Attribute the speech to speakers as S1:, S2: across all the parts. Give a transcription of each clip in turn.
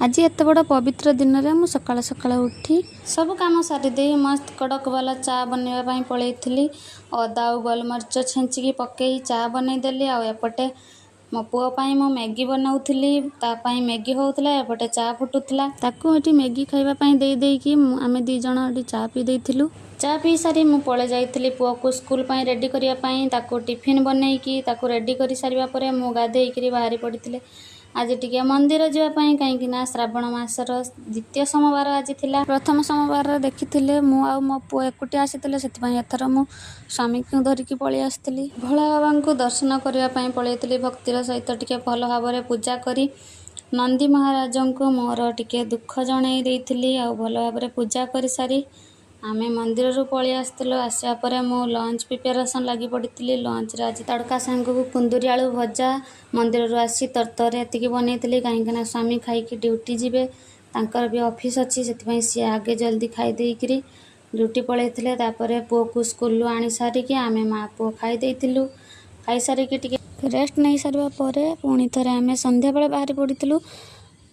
S1: ଆଜି ଏତେ ବଡ଼ ପବିତ୍ର ଦିନରେ ମୁଁ ସକାଳ ସକାଳ ଉଠି ସବୁ କାମ ସାରିଦେଇ ମସ୍ତ କଡ଼କ ବାଲା ଚା ବନେଇବା ପାଇଁ ପଳେଇଥିଲି। ଅଦା ଆଉ ଗୋଲମରିଚ ଛେଞ୍ଚିକି ପକେଇ ଚା ବନେଇଦେଲି। ଆଉ ଏପଟେ ମୋ ପୁଅ ପାଇଁ ମୁଁ ମ୍ୟାଗି ବନାଉଥିଲି। ତା ପାଇଁ ମ୍ୟାଗି ହେଉଥିଲା, ଏପଟେ ଚା ଫୁଟୁଥିଲା। ତାକୁ ଏଠି ମ୍ୟାଗି ଖାଇବା ପାଇଁ ଦେଇ ଦେଇକି ମୁଁ ଆମେ 2 ଜଣ ଏଠି ଚା ପିଇ ଦେଇଥିଲୁ। ଚା ପିଇ ସାରି ମୁଁ ପଳେଇ ଯାଇଥିଲି ପୁଅକୁ ସ୍କୁଲ ପାଇଁ ରେଡ଼ି କରିବା ପାଇଁ। ତାକୁ ଟିଫିନ୍ ବନେଇକି ତାକୁ ରେଡ଼ି କରିସାରିବା ପରେ ମୁଁ ଗାଧେଇକିରି ବାହାରି ପଡ଼ିଥିଲି ଆଜି ଟିକେ ମନ୍ଦିର ଯିବା ପାଇଁ, କାହିଁକି ନା ଶ୍ରାବଣ ମାସର ଦ୍ୱିତୀୟ ସୋମବାର ଆଜି ଥିଲା। ପ୍ରଥମ ସୋମବାରରେ ଦେଖିଥିଲେ ମୁଁ ଆଉ ମୋ ପୁଅ ଏକୁଟିଆ ଆସିଥିଲେ, ସେଥିପାଇଁ ଏଥର ମୁଁ ସ୍ୱାମୀକୁ ଧରିକି ପଳେଇ ଆସିଥିଲି। ଭୋଳା ବାବାଙ୍କୁ ଦର୍ଶନ କରିବା ପାଇଁ ପଳେଇଥିଲି। ଭକ୍ତିର ସହିତ ଟିକେ ଭଲ ଭାବରେ ପୂଜା କରି ନନ୍ଦୀ ମହାରାଜଙ୍କୁ ମୋର ଟିକେ ଦୁଃଖ ଜଣେଇ ଦେଇଥିଲି। ଆଉ ଭଲ ଭାବରେ ପୂଜା କରିସାରି ଆମେ ମନ୍ଦିରରୁ ପଳେଇ ଆସିଥିଲୁ। ଆସିବା ପରେ ମୁଁ ଲଞ୍ଚ ପ୍ରିପାରେସନ୍ ଲାଗି ପଡ଼ିଥିଲି। ଲଞ୍ଚରେ ଆଜି ତଡ଼କା ସାଙ୍ଗକୁ କୁନ୍ଦୁରି ଆଳୁ ଭଜା। ମନ୍ଦିରରୁ ଆସି ତରତରରେ ଏତିକି ବନେଇଥିଲି, କାହିଁକିନା ସ୍ୱାମୀ ଖାଇକି ଡ୍ୟୁଟି ଯିବେ, ତାଙ୍କର ବି ଅଫିସ୍ ଅଛି। ସେଥିପାଇଁ ସିଏ ଆଗେ ଜଲ୍ଦି ଖାଇ ଦେଇକିରି ଡ୍ୟୁଟି ପଳେଇଥିଲେ। ତାପରେ ପୁଅକୁ ସ୍କୁଲରୁ ଆଣି ସାରିକି ଆମେ ମା ପୁଅ ଖାଇ ଦେଇଥିଲୁ। ଖାଇସାରିକି ଟିକେ ରେଷ୍ଟ ନେଇ ସାରିବା ପରେ ପୁଣି ଥରେ ଆମେ ସନ୍ଧ୍ୟାବେଳେ ବାହାରି ପଡ଼ିଥିଲୁ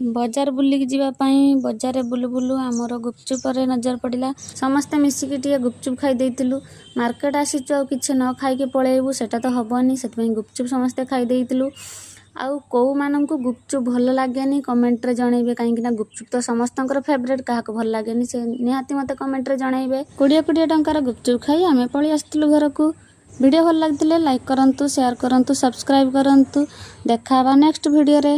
S1: ବଜାର ବୁଲିକି ଯିବା ପାଇଁ। ବଜାରରେ ବୁଲୁ ବୁଲୁ ଆମର ଗୁପଚୁପରେ ନଜର ପଡ଼ିଲା। ସମସ୍ତେ ମିଶିକି ଟିକେ ଗୁପଚୁପ ଖାଇ ଦେଇଥିଲୁ। ମାର୍କେଟ ଆସିଛୁ ଆଉ କିଛି ନ ଖାଇକି ପଳେଇବୁ, ସେଇଟା ତ ହେବନି। ସେଥିପାଇଁ ଗୁପଚୁପ ସମସ୍ତେ ଖାଇ ଦେଇଥିଲୁ। ଆଉ କେଉଁମାନଙ୍କୁ ଗୁପଚୁପ ଭଲ ଲାଗେନି, କମେଣ୍ଟରେ ଜଣେଇବେ, କାହିଁକିନା ଗୁପଚୁପ ତ ସମସ୍ତଙ୍କର ଫେଭରେଟ୍। କାହାକୁ ଭଲ ଲାଗେନି, ସେ ନିହାତି ମୋତେ କମେଣ୍ଟରେ ଜଣେଇବେ। 20 20 ଟଙ୍କାର ଗୁପଚୁପ ଖାଇ ଆମେ ପଳେଇ ଆସିଥିଲୁ ଘରକୁ। ଭିଡ଼ିଓ ଭଲ ଲାଗିଥିଲେ ଲାଇକ୍ କରନ୍ତୁ, ସେୟାର କରନ୍ତୁ, ସବସ୍କ୍ରାଇବ୍ କରନ୍ତୁ। ଦେଖା ହେବା ନେକ୍ସଟ ଭିଡ଼ିଓରେ।